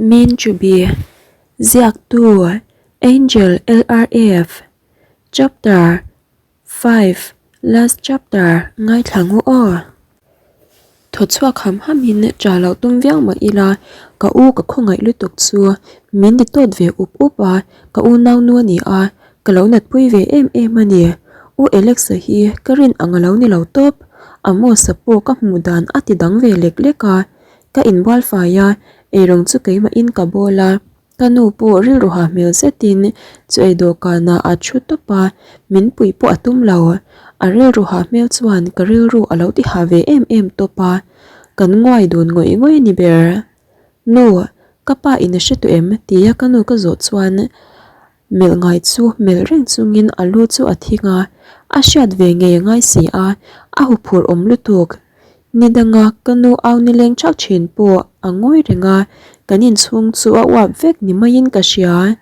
Min Chubi, Ziaktu, Angel LRF, Chapter 5, Last Chapter, Ngaithla ngu aw. Thaw chhuak ham hamin ṭah loh tum viau mah ila ka u ka khawngaih lutuk chu min ti tawt ve up up a, ka unau nu a ni a, ka lo natpui ve em em a ni. U Alex-a hi ka rin ang a lo ni lo tawp, Amos-a pawh ka hmuh dan a ti dang ve lek lek a, ka inbual fai a, eirawng chu keimahin ka bawl a. Ka nu pawh rilru ha hmel zetin chu ei dawhkanah a thu tawp a, min puih pawh a tum lo. A rilru ha hmel chuan ka rilru a lo ti ha ve em em tawp a, kan nguai dun ngawih ngawih a ni ber. Nu, ka pa in a hre tawh em? tia ka nu ka zawh chuan melh ngai chu melh reng chungin a lu chu a thing a, a hriat ve ngei a ngai si a, a huphurh awm lutuk. Ni danga ka nu au nileng thak thin pawh a ngawi reng a, kan inchhung chu a uap vek ni maiin ka hria.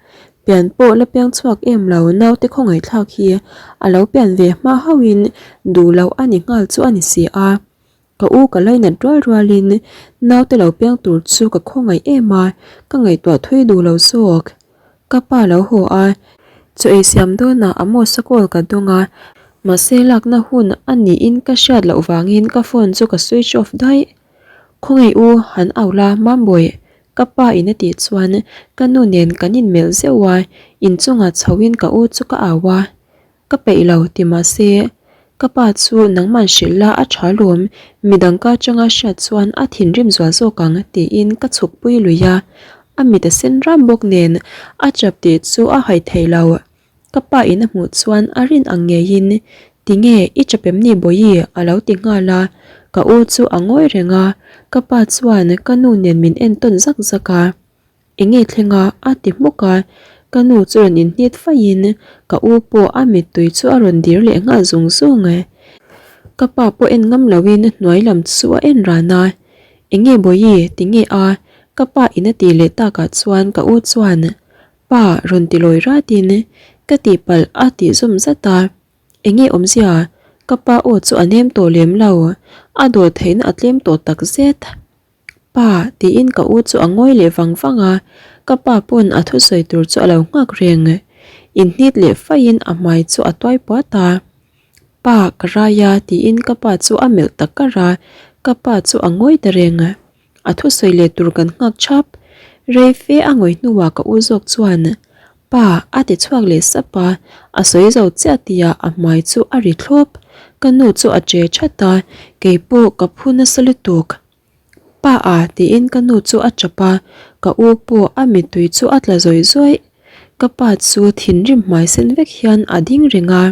Pian pawh la piang chhuak em lo naute khawngaihthlak hi a lo pian ve hma hauhin duh loh a ni nghal chu a ni si a. Ka u ka lainat rual rualin naute lo piang tur chu ka khawngaih em a, ka ngaihtuah thui duh lo zawk. Ka pa lo haw a, chaw ei siam dawnah Amos-a call ka dawng a, mahse lakna hun a niin ka hriat loh vangin ka phone chu ka switch off daih. Khawngaih u, han au la, Mambawi, ka pa in a tih chuan ka nu nen kan inmelh zeuh a, inchungah chhoin ka u chu ka au a. Ka peih lo ti mahse ka pa chu nangman hrilh la a tha lawm, midang ka atanga hriat chuan a thinrim zual zawk ang tiin ka chhuk pui lui a, a mit a sen ram bawk nen a chap tih chu a hai thei lo. Ka pa in a hmuh chuan a rin ang ngeiin tinge i chap em ni Bawihi a lo ti nghal a, ka u chu a ngawi reng a, ka pa chuan ka nu nen min entawn zak zak a. Enge thleng a? a ti hmuk a, ka nu chu rawn inhnit faiin ka u pawh a mittui chu a rawn dir leh nghal zung zung e. Ka pa pawh en ngam loin hnuai lam chu a en ran a, Enge Bawihi tinge a? ka pa in a tih leh takah chuan ka u chuan Pa rawn ti lawi ratin ka tihpalh a tih zawm zat a. Enge awmzia? Ka pa aw chu a nem tawh lem lo, a dawh theihna a tlem tawh takzet. Pa, tiin ka u chu a ngawi leh vang vang a, ka pa pawn a thusawi tur chu a lo nghak reng. Inhnit leh faiin a hmai chu a tuai puat a. Pa, ka rai a, tiin ka pa chu a melh tak kar a, ka pa chu a ngawi ta reng. A thusawi leh tur kan nghak thap. Rei fe a ngawi hnuah ka u zawk chuan, Pa, a ti chhuak leh sap a, a sawi zo chiah tihah a hmai chu a ri thlawp. Ka nu chu a che that a, keipawh ka phu nasa lutuk. Pa a tiin ka nu chu a tap a, ka u pawh a mittui chu a tla zawih zawih. Ka pa chu thinrim hmai sen vek hian a ding reng a.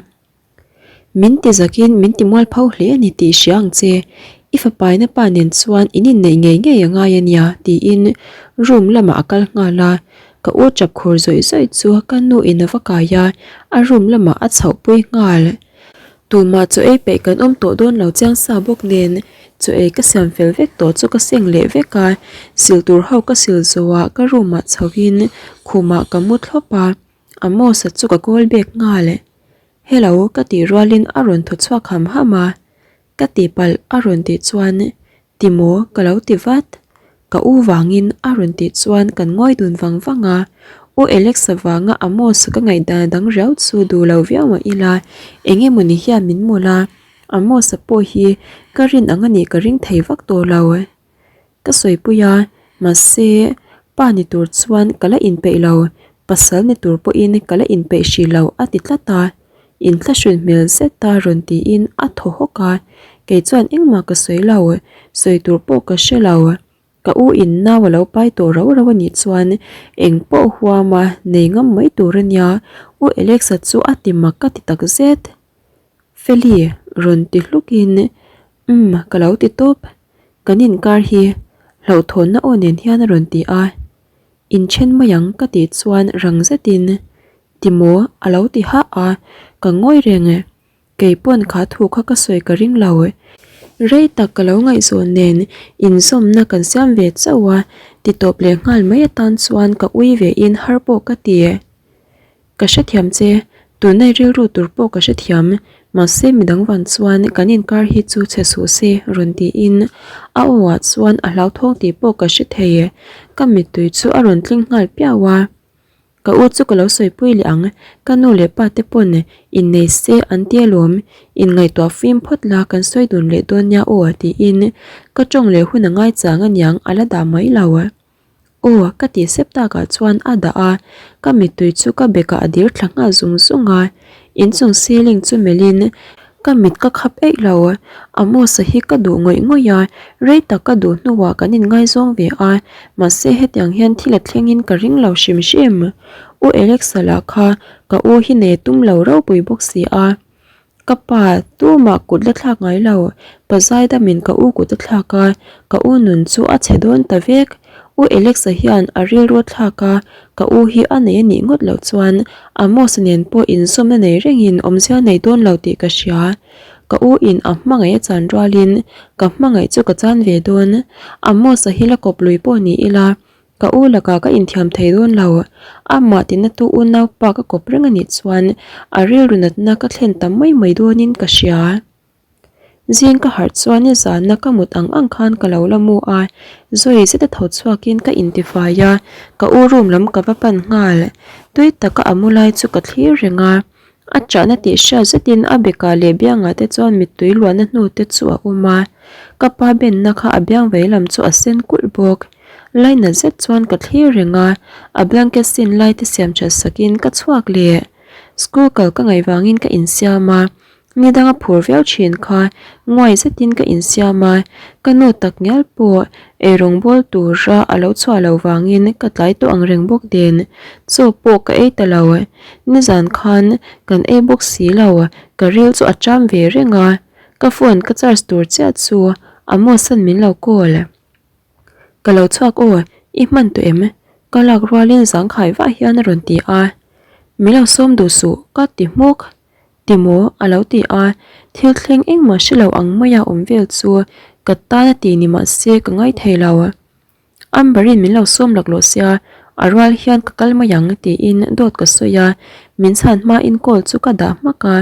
Min ti zakin min ti mualpho hle a ni tih hria ang che, i fapaina pa nen chuan in inneih ngei ngei a ngai a nia tiin room lamah a kal nghal a, ka u tap khur zawih zawih chu ka nu in a va kai a, a room lamah a chhohpui nghal. Tumah chaw ei peih kan awm tawh dawn lo chiang sa bawk nen chaw ei ka siam fel vek tawh chu ka seng leh vek a, sil tur ho ka sil zawhah ka room ah chhoin khumah ka mu thlawp a, Amos-a chu ka call back nghal. Hello ka tih rualin a rawn thaw chhuak ham ham a, ka tihpalh a rawn tih chuan ti maw ka lo ti vat. Ka u vangin a rawn tih chuan kan ngawi dun vang vang a, U Alex-a vanga Amos ka ngaihdan dang riau chu duh lo viau mah ila eng emaw ni hian min mawlh a, Amos-a pawh hi ka rin ang a nih ka ring thei vak tawh lo. Ka sawipui a, mahse pa ni tur chuan ka la inpeih lo, pasal ni tur pawhin ka la inpeih hrih lo a ti tlat a. Inthlahrun hmel zeta rawn tiin a thaw hawk a, kei chuan engmah ka sawi lo, sawi tur pawh ka hre lo. Ka u in nau a lo pai tawh rau rau a nih chuan eng pawh huam a nei ngam mai tur a nia, U Alex-a chu a ti mak ka ti tak zet. Feli rawn ti hlukin umm ka lo ti tawp, kan inkar hi hlauhthawnna aw nen hian a rawn ti a, inthen mai ang ka tih chuan rang zetin Ti maw? a lo ti hah a, ka ngawi reng e. Kei pawn kha thu kha ka sawi ka ring lo. Rei tak ka lo ngaihzawn nen inzawmna kan siam ve chauh a, ti tawp leh nghal mai atan chuan ka ui ve in har pawh ka ti. Ka hrethiam che, tunai rilru tur pawh ka hrethiam. Mahse midang van chuan kan inkar hi chu chhe suh se rawn tiin a aw ah chuan a hlauthawng tih pawh ka hre thei. Ka mittui chu a rawn tling nghal piau a. Ka u chu ka lo sawipui leh ang, ka nu leh pa te pawn innei se an ti alawm, inngaihtuah fim phawt la kan sawi dun leh dawn nia aw tiin ka tawng leh hun a ngai chang aniang a la dah mai lo. Aw ka tih sep takah chuan a dah a, ka mittui chu ka bekah a dir thla nghal zung zung a, inchung ceiling chu melhin Ka mit ka khap eih lo, Amos-a hi ka duh ngawih ngawih a, rei tak ka duh hnuah kan inngaizawng ve a, mahse hetiang hian thil a thlengin ka ring lo hrim hrim. U Alex-a lah kha ka u hi nei tum lo ropui bawk si a. Ka pa tumah kut la thlak ngai lo, pa Zaidamin ka u kut a thlak a, ka u nun chu a chhe dawn ta vek. U Alex-a hian a rilru a thlak a, Ka u hi a nei a nih ngawt loh chuan Amos nen pawh inzawmna nei rengin awmzia nei dawn lo tih ka hria. Ka u in a hmangaih a chan rualin ka hmangaih chu ka chan ve dawn. Amos-a hi la kawp lui pawh ni ila ka u lakah ka inthiam thei dawn lo. Amah tinatu unaupa ka kawp reng a nih chuan a rilru natna ka thlen ta mai mai dawnin ka hria. Zing ka harh chuan ni zana ka mut ang ang khan ka lo la mu a, zawi zeta tho chhuakin ka intifai a, ka u room lam ka va pan nghal. Tui taka a mu lai chu ka thlir reng a, a chahna tih hriat zetin a bekah leh biangah te chuan mittui luahna hnu te chu a awm a, ka pa benna kha a biang vei lam chu a sen kulh bawk. Lainat zet chuan ka thlir reng a, a blanket sin lai te siam that sakin ka chhuak leh. School kal ka ngaih vangin ka insiam a. Ni danga phur viau thin kha nguai zetin ka insiam a, ka nu tak ngial pawh eirawng bawl tura a lo chhuah loh vangin ka tlai tawh ang reng bawk nen chaw pawh ka ei ta lo. Nizan khan kan ei bawk si lo, ka ril chu a cham ve reng a, ka phone ka charge tur chiah chu Amos-a'n min lo call. Ka lo chhuak aw, i hman tawh em? Ka lak rualin zangkhai vah hian a rawn ti a, Min lo sawm duh suh ka ti hmuk. Ti maw? A lo ti a, thil thleng engmah hre lo ang maia awm vel chu ka tan a ti ni mah se ka ngai thei lo. Amber-in min lo sawm laklawh sia, a rual hian ka kal mai ang tiin dawt ka sawi a, min chhan hmain call chu ka dah hmak a.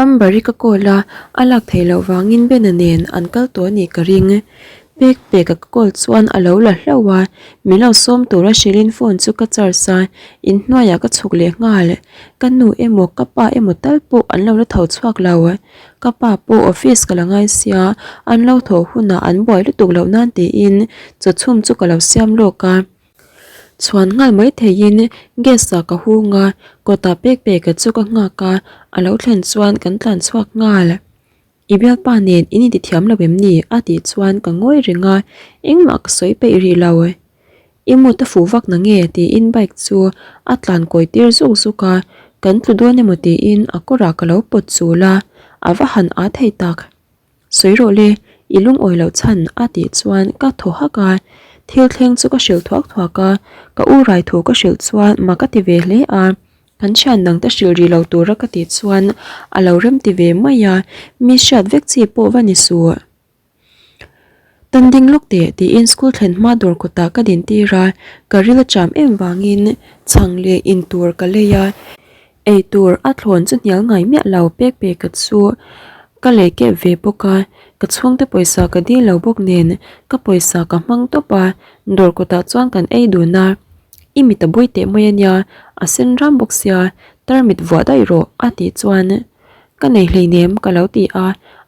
Amber-i ka call a, a lak theih loh vangin Bena nen an kal tawh a nih ka ring. Pek pek a ka call chuan a lo la hlauh a, min lo sawm tura hrilhin phone chu ka charge a, inhnuaiah ka chhuk leh nghal. Ka nu emaw ka pa emaw tal pawh an lo la tho chhuak lo. Ka pa pawh office ka la ngai sia, an lo thawh hunah an buai lutuk loh nan tiin chaw chhum chu ka lo siam lawk a. Chhuan nghal mai theihin gas ah ka hung a, kawtah pek pek a chu ka nghak a, a lo thlen chuan kan tlan chhuak nghal. I bialpa nen in inti thiam lo em ni? a tih chuan ka ngawi reng a, engmah ka sawi peih rih lo. I mood a fuh vak na nge? tiin bike chu a tlan kawi tir zuk zuk a, kan tlu dawn emaw tiin a kawrah ka lo pawt chul a, a va han aa thei tak. Sawi rawh le, i lungawi loh chhan a tih chuan ka thaw hak a, thil thleng chu ka hrilh thuak thuak a, ka u rai thu ka hrilh chuan mak a ti ve hle a. Kan thian dang te hrilh rih lo tura ka tih chuan a lo rem ti ve mai a, mi hriat vek chi pawh va ni suh. Tan ding lawk teh tiin school thlen hma dawr kawtah ka din tir a, ka ril a cham em vangin chhang leh in tur ka lei a, ei tur a thlawn chu hnial ngai miah lo pek pek ka chu ka lei kep ve bawk a, ka chhungte pawisa ka dil lo bawk nen ka pawisa ka hmang tawp a, dawr kawtah chuan kan ei dun a. I mit a bui teh mai a nia, a sen ram bawk sia, tarmit vuah daih rawh a tih chuan ka nei hleinem ka lo ti a,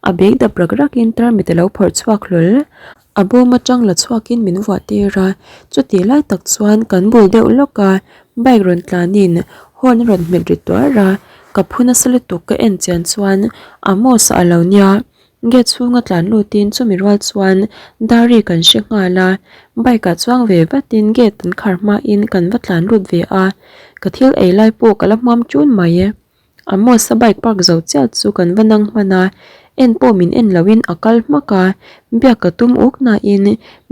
a bag dap rak rakin tarmit a lo phawrh chhuak hlawl. A bawm atang la chhuakin min vuah tir a, chutih lai tak chuan kan bul deuh lawk a, bike rawn tlanin horn a rawn hmet ri tuar a, ka phu nasa lutuk ka en chian chuan Amos-a a lo nia. Gate chhunga tlan lutin chumi rual chuan Dari kan hre nghal a, bike ah chuang ve vatin gate an khar hmain kan va tlan lut ve a, ka thil ei lai pawh ka la hmuam ṭun mai. Amos-a bike park zo chiah chu kan va nang hman a, en pawh min en loin a kal hmak a, biak ka tum uk nain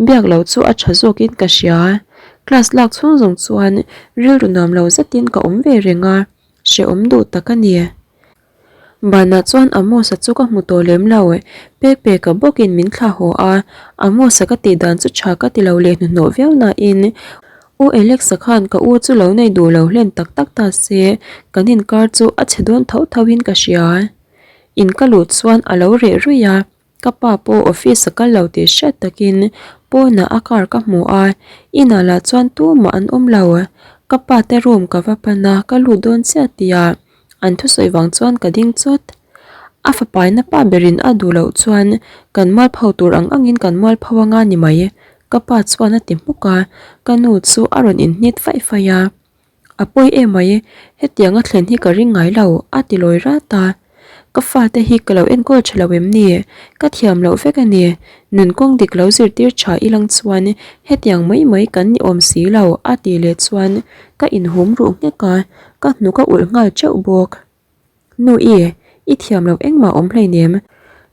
biak loh chu a ṭha zawkin ka hria. Class lak chhung zawng chuan rilru nuam lo zetin ka awm ve reng a, hrehawm duh tak a ni. Banah chuan Amos-a chu ka hmu tawh lem lo. Pek peka bawkin min thlah haw a, Amos-a ka tih dan chu tha ka ti lo leh hnuhnawh viau nain U Alex-a khan ka u chu lo nei duh lo hlen tak tak ta se, kan inkar chu a chhe dawn tho tho in ka hria. In ka luh chuan a lo reh ruih a, ka pa pawh office a kal lo tih hriat takin pawnah a car ka hmu a, inah lah chuan tumah an awm lo. Ka pa te room ka va pan a, ka lut dawn chiah tihah an thusawi vang chuan ka ding chawt. A fapaina pa berin a duh loh chuan kan mualpho tur ang angin kan mualpho anga ni mai, ka pa chuan a ti hmuk a, ka nu chu a rawn inhnit faih faih a. A pawi em mai, hetianga thlen hi ka ring ngai lo, a ti lawi rat a. Ka fate hi ka lo enkawl tha lo em ni? Ka thiam loh vek a ni. Nun kawng dik lo zirtir tha ilang chuan hetiang mai mai kan ni awm si lo, a tih leh chuan ka inhum ruh nghek a, ka hnuk a ulh nghal teuh bawk. Nu i, i thiam loh engmah awm hleinem.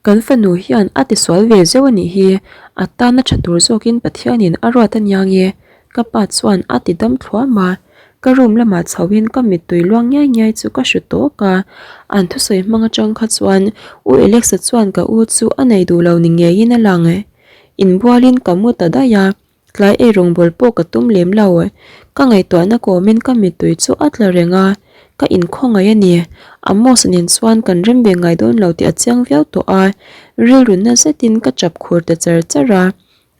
Kan fanu hian a tisual ve zeuh a nih hi, a tana tha tur zawkin Pathianin a ruat a niang e, ka pa chuan a ti dam thluam a. Ka room lamah chhoin ka mittui luang ngiai ngiai chu ka hru tawk a. An thusawi hmang atang kha chuan U Alex-a chuan ka u chu a nei duh lo ni ngeiin a lang. Inbualin ka mu ta daih a. Tlai ei rawngbâwl pawh ka tum lem lo. Ka ngaihtuahna kawmin ka mittui chu a tla reng a, ka inkhawngaih a ni. Amos nen chuan kan rem ve ngai dawn lo tih a chiang viau tawh a, rilru na zetin ka chap khur ta char char a.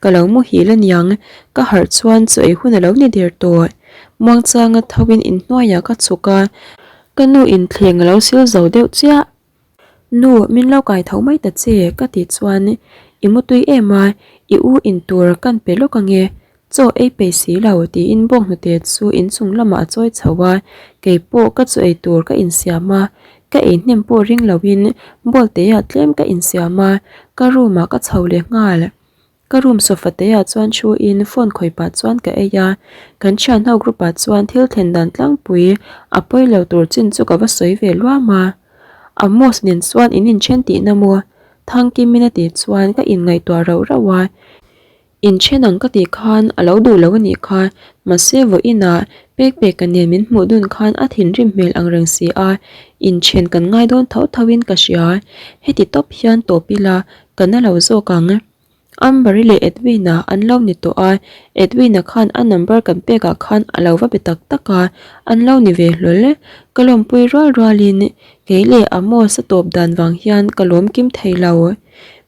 Ka lo muhil a niang, ka harh chuan chaw ei hun a lo ni der tawh. Muangchanga thoin inhnuaiah ka chhuk a, ka nu inthleng a lo sil zo deuh chiah. Nu, min lo kai tho mai ta che, ka tih chuan, I mutui em a, i u in tur kan pe lawk ange, chaw ei peih si lo, tiin bawnghnute chu inchung lamah a chawi chho a, kei pawh ka chaw ei tur ka insiam a, ka ei hnem pawh ring loin bawlteah tlem ka insiam a, ka room ah ka chho leh nghal. Ka room sofa te ah chuan thu in phone khawih pah chuan ka ei a, kan thian ho group ah chuan thil thlen dan tlangpui a pawi lo tur chin chu ka va sawi ve luam a. Amos nen chuan in inthen tihna maw? Thangkimin a tih chuan ka inngaihtuah rauh rauh a, inthen ang ka tih khan a lo duh lo a nih kha, mahse vawiin ah pek pek ka nen min hmuh dun khan a thinrim hmel ang reng si a, inthen kan ngai dawn tho tho in ka hria, heti tawp hian tawp ila ka na lo zawk ang. Amber-i leh Edwin-a an lo ni tawh a, Edwin-a khan a number kan pekah khan a lo va be tak tak a, an lo ni ve hlawl. Ka lawmpui rual rualin kei leh Amos a tawp dan vang hian ka lawm kim thei lo.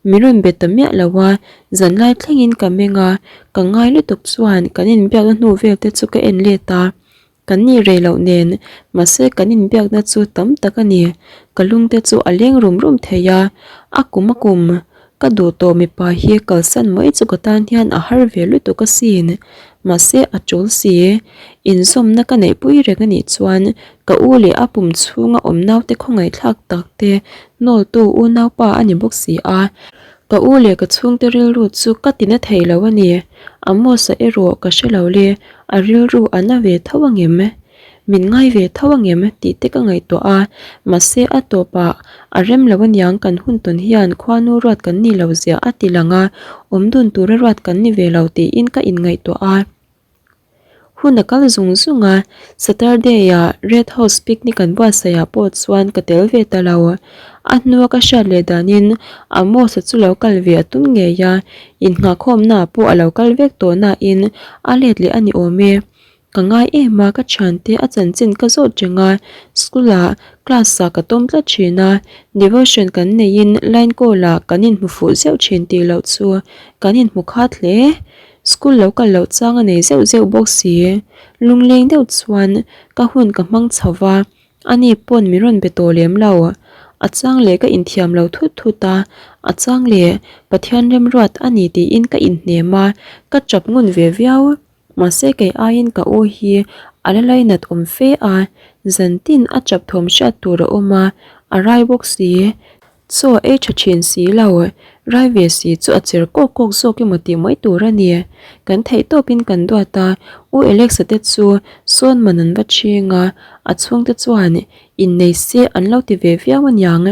Mi rawn be ta miah lo a, zanlai thlengin ka meng a, ka ngai lutuk chuan kan inbiakna hnu vel te chu ka en let a. Kan nih rei loh nen, mahse kan inbiakna chu tam tak a ni. Ka lungte chu a leng rum rum thei a, a kum a kum. Ka duh tawh mipa hi kalsan mai chu ka tan hian a har ve lutuk asin. Mahse a tul si. Inzawmna ka neihpui reng a nih chuan ka u leh a pum chhunga awm naute khawngaihthlak tak te nawltu unaupa a ni bawk si a. Ka u leh ka chhungte rilru chu ka ti na thei lo a ni. Amos-a erawh ka hre lo le, a rilru a na ve tho angem? Min ngai ve tho angem tih te ka ngaihtuah a, mahse a tawpah a rem lo aniang kan hun tawn hian khuanu ruat kan ni lo zia a ti lang a, awm dun tura ruat kan ni ve lo tiin ka inngaihtuah a. Hun a kal zung zung a, Saturday ah Red House picnic an buatsaih ah pawh chuan ka tel ve ta lo. A hnua ka hriat leh danin Amos-a chu lo kal ve a tum ngei a, innghahkhawmna ah pawh a lo kal vek tawh nain a let leh a ni awm e. Ka ngai em a, ka thiante a chanchin ka zawt reng a, school ah class ah ka tawm tlat thin a, devotion kan neihin line call ah kan inhmu fuh zeuh thin tih loh chu kan inhmu khat hle. School lo kal loh chang a nei zeuh zeuh bawk si. Lungleng deuh chuan ka hun ka hmang chho va, ani pawn min rawn be tawh lem lo. A chang leh ka inthiam lo thut thut a, a chang leh Pathian remruat a ni tiin ka inhnem a, ka chap ngun ve viau. Mahse kei aiin ka u hi a la lainat awm fe a, zantin a chap thawm hriat tur a awm a, a rai bawk si. Chaw ei tha thin si lo, rai ve si chu a cher kawk kawk zawk emaw tih mai tur a ni. Kan theih tawpin kan duat a, U Alex-a te chu sawn man an va chhing a, a chhungte chuan innei se an lo ti ve viau aniang.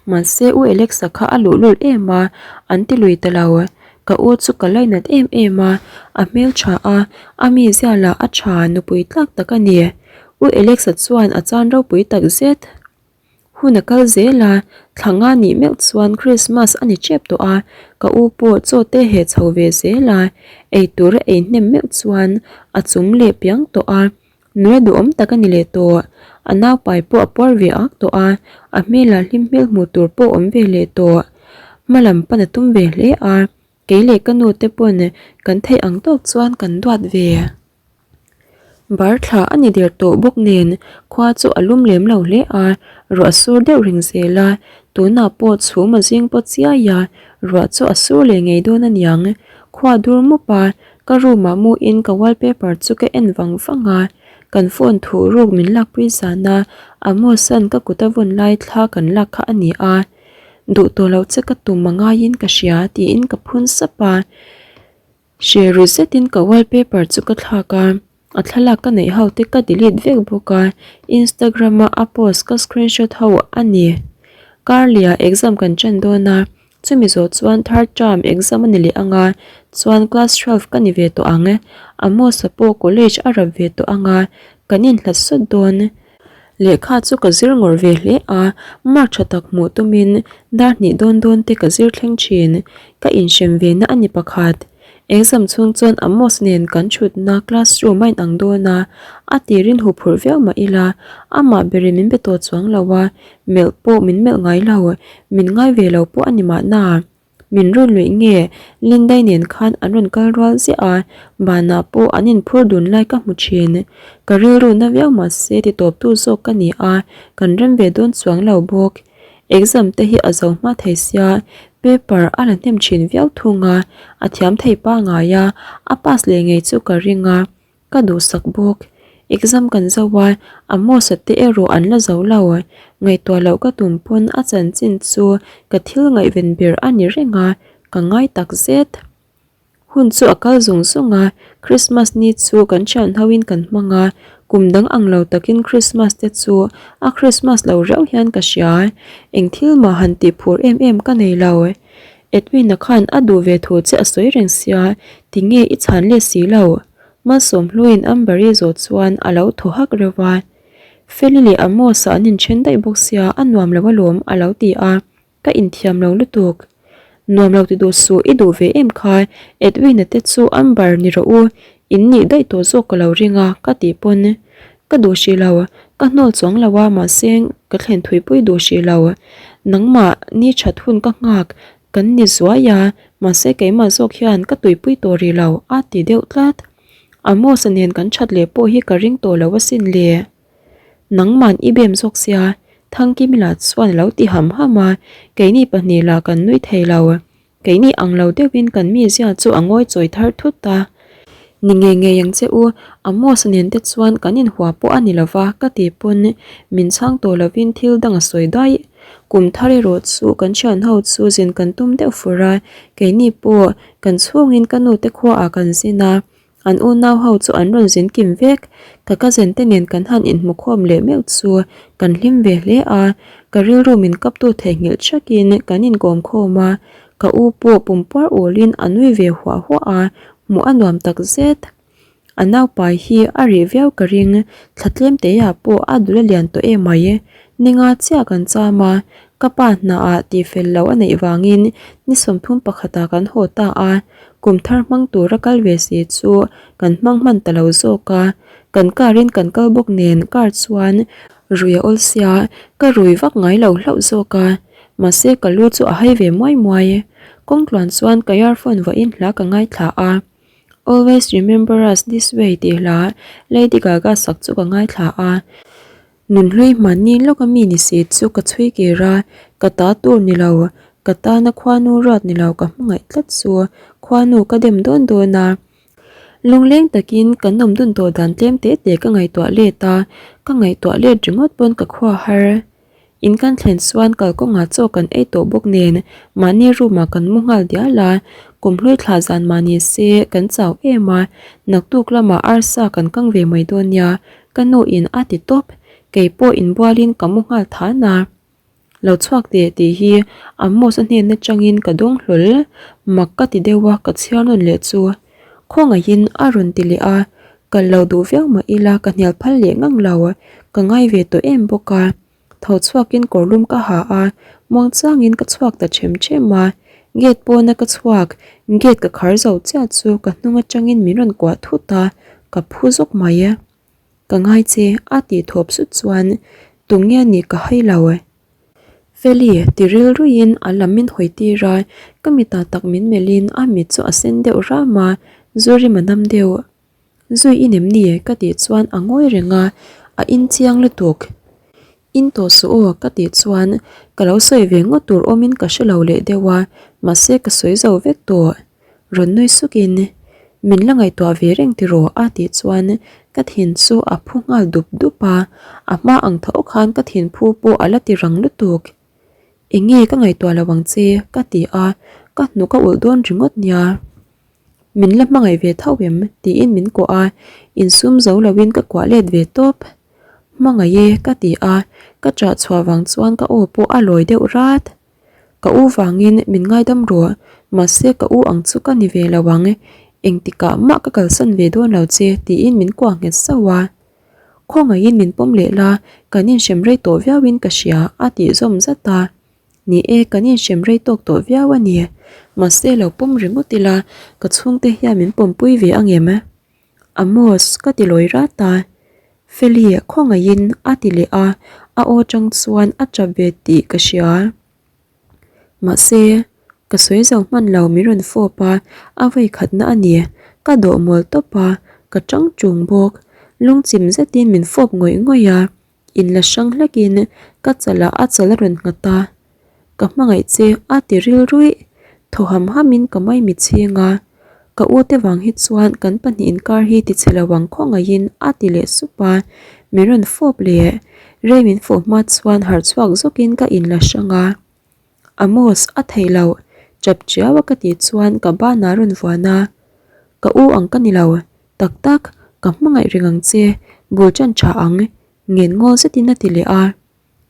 Mahse U Alex-a kha a luhlul em a, an ti lui ta lo. Ka u chu ka lainat em em a, a hmeltha a, a mizia lah a tha nupui tlak tak a ni. U Alex-a chuan a chan ropui tak zet. Hun a kal zel a, thla nga nih meuh chuan Christmas a ni tep tawh a, ka u pawh chaw te heh chho ve zel a, ei tur a ei hnem meuh chuan a chum leh piang tawh a. Nula duhawm tak a ni leh tawh. A naupai pawh a puar ve ak tawh a, a hmelah hlim hmel hmuh tur pawh awm ve leh tawh. Hma lam pan a tum ve hle a, kei leh ka nu te pawn kan theih ang tawk chuan kan duat ve. Bar thla a ni der tawh bawk nen khua chu a lum lem lo hle a, ruah sur deuh reng zel a, tunah pawh chhum a zing pawt chiai a, ruah chu a sur leh ngei dawn a niang. Khua dur mup a, ka room ah muin ka wallpaper chu ka en vang vang a, kan phone thuh ruk min lakpui zan a, Amos-a'n ka kut a vawn lai thla kan lak kha a ni a, duh tawh loh che ka tum a ngaiin ka hria tiin ka phun sap a. Hre ru zetin ka wallpaper chu ka thlak a, a thlalak ka neih ho te ka delete vek bawk a, Instagram a a post ka screenshot ho a ni. Karlia exam kan ṭan dawn a, chumi zawh chuan third term exam a ni leh ang a, chuan class 12 ka ni ve tawh ang. Amos-a pawh college a rap ve tawh ang a, kan inhlat sawt dawn. Lehkha chu ka zir ngawrh ve hle a, mark tha tak hmuh tumin dar hnih dawn dawn te ka zir thleng thin. Ka inhrem ve na a ni pakhat. Exam chhung chuan Amos nen kan thutna classroom a inang dawn a, a tirin huphurh viau mah ila, amah berin min be tawh chuang lo a, melh pawh min melh ngai lo, min ngai ve lo pawh a ni mahna. Min rawn luih nge? Lindai nen khan an rawn kal rual ziah a, banah pawh an inphur dun lai ka hmu thin. Ka rilru na viau mahse ti tawptu zawk ka ni a, kan rem ve dawn chuang lo bawk. Exam te hi a zo hma thei sia, paper a la hnem thin viau thung a, a thiam thei pangai a, a pass leh ngei chu ka ring a. Ka duhsak bawk. Exam kan zo a, Amos-a te erawh an la zo lo. Ngaihtuah loh ka tum pawn a chanchin chu ka thil ngaihven ber a ni reng a, ka ngai tak zet. Hun chu a kal zung zung a, Christmas ni chu kan thian hoin kan hmang a, kum dang ang lo takin Christmas te chu a Christmas lo riau hian ka hria. Eng thil mah han tih phur em em ka nei lo. Edwin-a khan a duh ve thu che a sawi reng sia, tinge i chhan let si lo? Malsawmhluiin Amber-i zawh chuan a lo thaw hak reuh va. Feli leh Amos-a an inthen daih bawk sia, a nuam lo alawm a lo ti a, ka inthiam lo lutuk. Nuam lo ti duh suh, i duh ve em kha, Edwin-a te chu Amber ni rawh u, in nih daih tawh zawk ka lo ring a, ka tih pawn. Ka duh hrih lo, ka hnawl chuang lo a, mahse ka thlen thuipui duh hrih lo. Nangmah ni that hun ka nghak, kan ni zuai a, mahse keimah zawk hian ka tuipui tawh rih lo, a ti deuh tlat. Amos-a nen kan that leh pawh hi ka ring tawh lo asin le. Nangman i bem zawk sia, Thangkimila chuan a lo ti ham ham a, keini pahnih lah kan nui thei lo. Keini ang lo deuhin kan mizia chu a ngawi chawi thar thut a. Ni ngei ngei ang che u, Amos nen te chuan kan inhua pawh a ni lo va ka ti pawn min chhang tawh lovin thil dang a sawi daih. Kum thar erawh chu kan thian ho chu zin kan tum deuh fur a, keini pawh kan chhungin ka nu te khuaah kan zin a, An unau ho chu an rawn zin kim vek. Ka cousin te nen kan han inhmu khawm leh meuh chu kan hlim ve hle a, ka rilru min kaptu theihnghilh thakin kan inkawm khawm a, ka u pawh pumpuar ulin a nui ve huah huah a, hmuh a nuam tak zet. A naupai hi a rih viau ka ring, thla tlem teiah pawh a dul a lian tawh em mai. Ninga chiah kan cham a, ka pa hnaah tihfel loh a neih vangin ni 30 pakhatah kan haw ta a, Kum thar hmang tura kal ve si chu kan hmang hman ta lo zawk a, kan car in kan kal bawk nen car chuan rui a awl sia, ka rui vak ngai lo hlauh zawk a, mahse ka lu chu a hai ve muai muai. Kawng tluan chuan ka earphone vawiin hla ka ngaithla a, Always remember us this way tih hla Lady Gaga sak chu ka ngaithla a. Nunhlui hmanni lawka mi ni si chu ka chhui kir a, ka ta tur ni lo, ka tana khuanu ruat ni lo ka hmangaih tlat chu khuanu ka dem dawn dawn a. Lungleng takin kan awm dun tawh dan tlem teh teh ka ngaihtuah let a, ka ngaihtuah let ringawt pawn ka khua har. In kan thlen chuan kalkawngah chaw kan ei tawh bawk nen mahni room ah kan mu nghal dial a, kumhlui thla zan mah ni se kan chau em a, naktuk lamah arsa kan kang ve mai dawn nia Ka nu in a ti tawp, kei pawh inbualin ka mu nghal than a. Lo chhuak teh tih hi Amos a hnen atangin ka dawng hlawl, mak ka ti deuh a ka chhiar nawn leh chu. Khawngaihin a rawn ti leh a, kal lo duh viau mah ila ka hnial phal leh ngang lo, ka ngai ve tawh em bawk a. Tho chhuakin kawrlum ka ha a, muangchangin ka chhuak ta them them a. Gate pawna ka chhuak, gate ka khar zo chiah chu ka hnung atangin min rawn kuah thut a, ka phu zawk mai. Ka ngai che a tih thawp sut chuan tunge a nih ka hai lo. Feli ti rilruiin a lam min hawi tir a, ka mitah tak min melhin a mit chu a sen deuh ram a, zu rim a nam deuh. Zui i nem ni? ka tih chuan a ngawi reng a, a in chiang lutuk. In tawh suh aw ka tih chuan ka lo sawi ve ngawt tur awmin ka hre lo leh deuh a, mahse ka sawi zo vek tawh. Rawn nui sukin, Min la ngaihtuah ve reng tiraw? a tih chuan ka thin chu a phu nghal dup dup a, a hma ang tho khan ka thin phu pawh a la ti rang lutuk. Eng nge ka ngaihtuah lo ang che? ka ti a, ka hnuk a ulh dawn ringawt nia. Min la hmangaih ve tho em? tiin min kuah a, insum zo loin ka kuah let ve tawp. Hmangaih e ka ti a, ka ṭah chhuah vang chuan ka aw pawh a lawi deuh rat. Ka u vangin min ngaidam rawh, mahse ka u ang chu ka ni ve lo ang, engtikah mah ka kalsan ve dawn lo che tiin min kuah nghet sauh a. Khawngaihin min pawm leh la, kan inhrem rei tawh viauin ka hria a tih zawm zat a. Ni e, kan inhrem rei tawk tawh viau a ni. Mahse lo pawm ringawt ila, ka chhungte hian min pawmpui ve angem? Amos, ka ti lawi rat a. Feli, khawngaihin a ti leh a, a aw chang chuan a chap ve tih ka hria. Mahse, ka sawi zo hman lo min rawn fawp a, a vawi khatna a ni. Ka dawh mawl tawp a, ka chang chung bawk. Lungchim zetin min fawp ngawih ngawih a. In la hrang hlekin ka chalah a chal a rawn nghat a, Ka hmangaih che a ti ril ruih. Thaw ham hamin ka maimi chhing a, Ka u te vang hi chuan kan pahnih inkar hi ti chhe lo ang khawngaihin a ti leh sup a, min rawn fawp leh. Rei min fawh hma chuan harh chhuak zawkin ka in la hrang a. Amos, a theih loh, chap chiau a ka tih chuan ka banah a rawn vuan a, Ka u ang ka ni lo, tak tak, ka hmangaih reng ang che, bul ṭan ṭha ang, ngen ngawl zetin a ti leh a.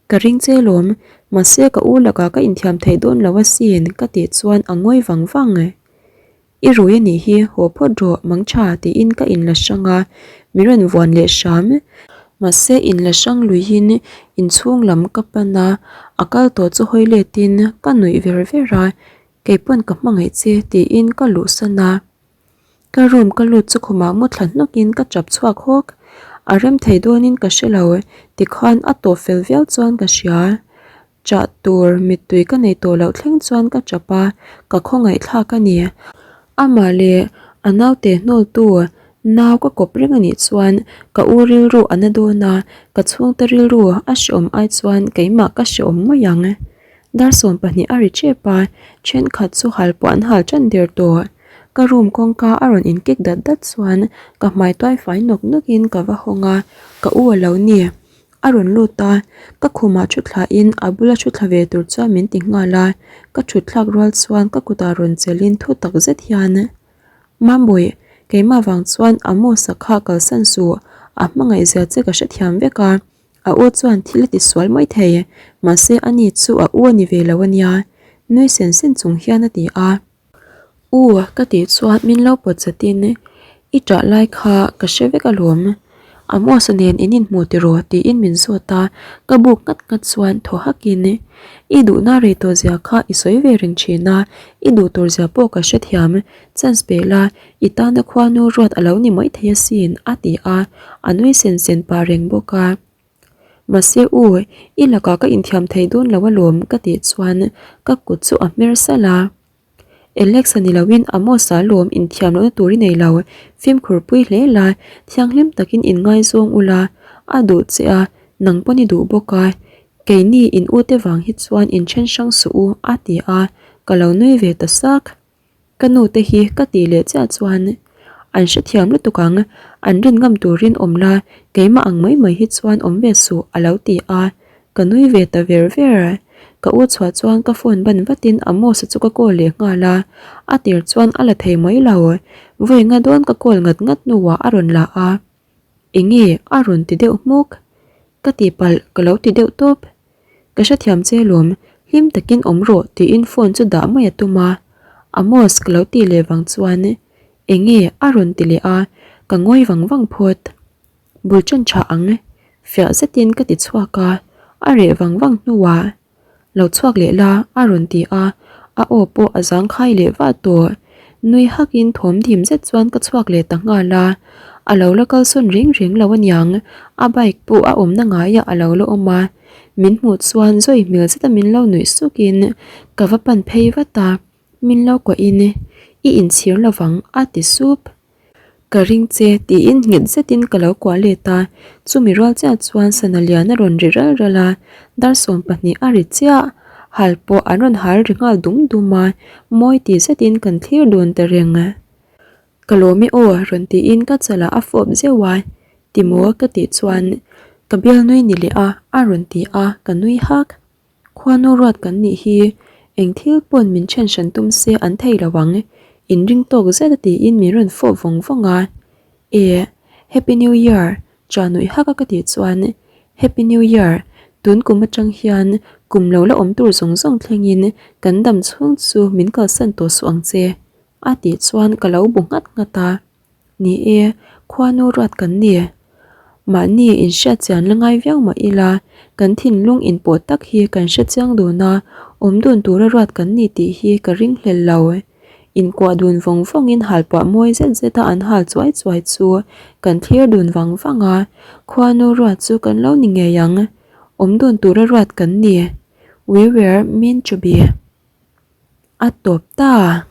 Ka ring che lawm, mahse ka u lakah ka inthiam theih dawn lo asin ka tih chuan a ngawi vang vang. I rui a nih hi, haw phawt rawh, mang tha tiin ka inla hrang a, min rawn vuan leh hram. Mahse inla hrang luihin inchhung lam ka pan a, a kal tawh chu hawi letin ka nuih ver ver a, keipawn ka hmangaih che tiin ka luhsan a. Ka room ka lut chu khumah mu thla hnawkin ka chap chhuak hawk. A rem thei dawnin ka hre lo, tikhan a tawp fel viau chuan ka hria. Chah tur mittui ka nei tawh loh thleng chuan ka chap a, ka khawngaih thlak a ni. Amah leh a naute hnawltu nau ka kawp reng a nih chuan ka u rilru a na dawn a, ka chhungte rilru a hreawm ai chuan keimah ka hreawm mai ang. Dar 20 a ri tep a, thenkhat chu hal pawh an hal tan der tawh. Ka room kawngka a rawn inkek dat dat chuan ka hmai tuai fai nawk nawkin ka va hawng a, ka u a lo ni. A rawn lut a, ka khumah thu thlain a bula thu thla ve tur chuan min ti nghal a, ka thut thlak rual chuan ka kutah rawn chelhin thu tak zet hian, Mambawi, keimah vang chuan Amos-a kha kalsan suh, a hmangaih zia che ka hrethiam vek a, a u chuan thil a ti sual mai thei, mahse ani chu a u a ni ve lo a nia, nui sen sen chung hian a ti a. U ka tih chuan min lo pawt chatin i ṭah lai kha ka hre vek alawm, Amos-a nen in inhmu tiraw tiin min zawt a, ka buk nghat nghat chuan thaw hakin i duhna rei tawh zia kha i sawi ve reng thin a, i duh tur zia pawh ka hrethiam, chance pe la, i tana khuanu ruat a lo ni mai thei asin a ti a, a nui sen sen pah reng bawk a. Mahse u, i lakah ka inthiam thei dawn lo alawm ka tih chuan ka kut chu a hmer salh a. Alex-a ni loin Amos-a lawm inthiam lohna tur i nei lo, fimkhur pui hle la, thianghlim takin inngaizawng ula, a duh che a, nang pawn i duh bawk a, keini in ute vang hi chuan inthen hrang suh u a ti a, ka lo nui ve ta sak. Ka nu te hi ka tih leh chiah chuan an hrethiam lutuk ang, an rin ngam turin awm la, keimah ang mai mai hi chuan awm ve suh a lo ti a, ka nui ve ta ver ver. Ka u chhuah chuan ka phone ban vatin Amos-a chu ka call leh nghal a, a tir chuan a la thei mai lo, vawi nga dawn ka call ngat ngat hnuah a rawn la a, Enge a rawn ti deuh hmuk, ka tihpalh ka lo ti deuh tawp. Ka hrethiam che lawm, hlim takin awm rawh tiin phone chu dah mai a tum a. Amos ka lo tih leh vang chuan enge a rawn ti leh a, ka ngawi vang vang phawt. Bul ṭan ṭha ang, fiah zetin ka ti chhuak a, a reh vang vang hnuah Lo chhuak leh la a rawn ti a, a aw pawh a zangkhai leh vah tawh. Nui hakin thawm dim zet chuan ka chhuak leh ta nghal a. A lo la kalsawn reng reng lo aniang, a bike pawh a awmna ngaiah a lo la awm a. Min hmuh chuan zawi hmel zeta min lo nuih sukin ka va pan phei vat a, min lo kuahin i inchhir lovang a ti sup. Ka ring che tiin nghet zetin ka lo kuah let a, chumi rual chiah chuan sana lian a rawn ri ral ral a, dar 12 a ri chiah. Hal pawh an rawn hal ri nghal dum dum a, mawi ti zetin kan thlir dun ta reng. Ka lawm e aw rawn tiin ka chalah a fawp zeuh a, Timaw ka tih chuan ka bial nui ni leh a a rawn ti a, ka nui hak. Khuanu ruat kan nih hi eng thil pawn min then hran tum se an thei lo ang, inring tawk zet a tiin min rawn fawp vawng vawng a. E, Happy New Year, cha nuih hak a ka tih chuan Happy New Year, tun kum atang hian kum lo la awm tur zawng zawng thlengin kan dam chhung chu min kalsan tawh suh ang che, a tih chuan ka lo bu nghat nghat a. Ni e, khuanu ruat kan ni. Mahni inhriat chian la ngai viau mah ila, kan thinlung inpawh tak hi kan hre chiang dun a, awm dun tura ruat kan ni tih hi ka ringhlel lo. Inkuah dun vawng vawngin halpuah mawi zet zeta an hal chuai chuai chu kan thlir dun vang vang a, khuanu ruat chu kan lo ni ngei ang. Awm dun tura ruat kan ni. We were meant to be. A tawp ta.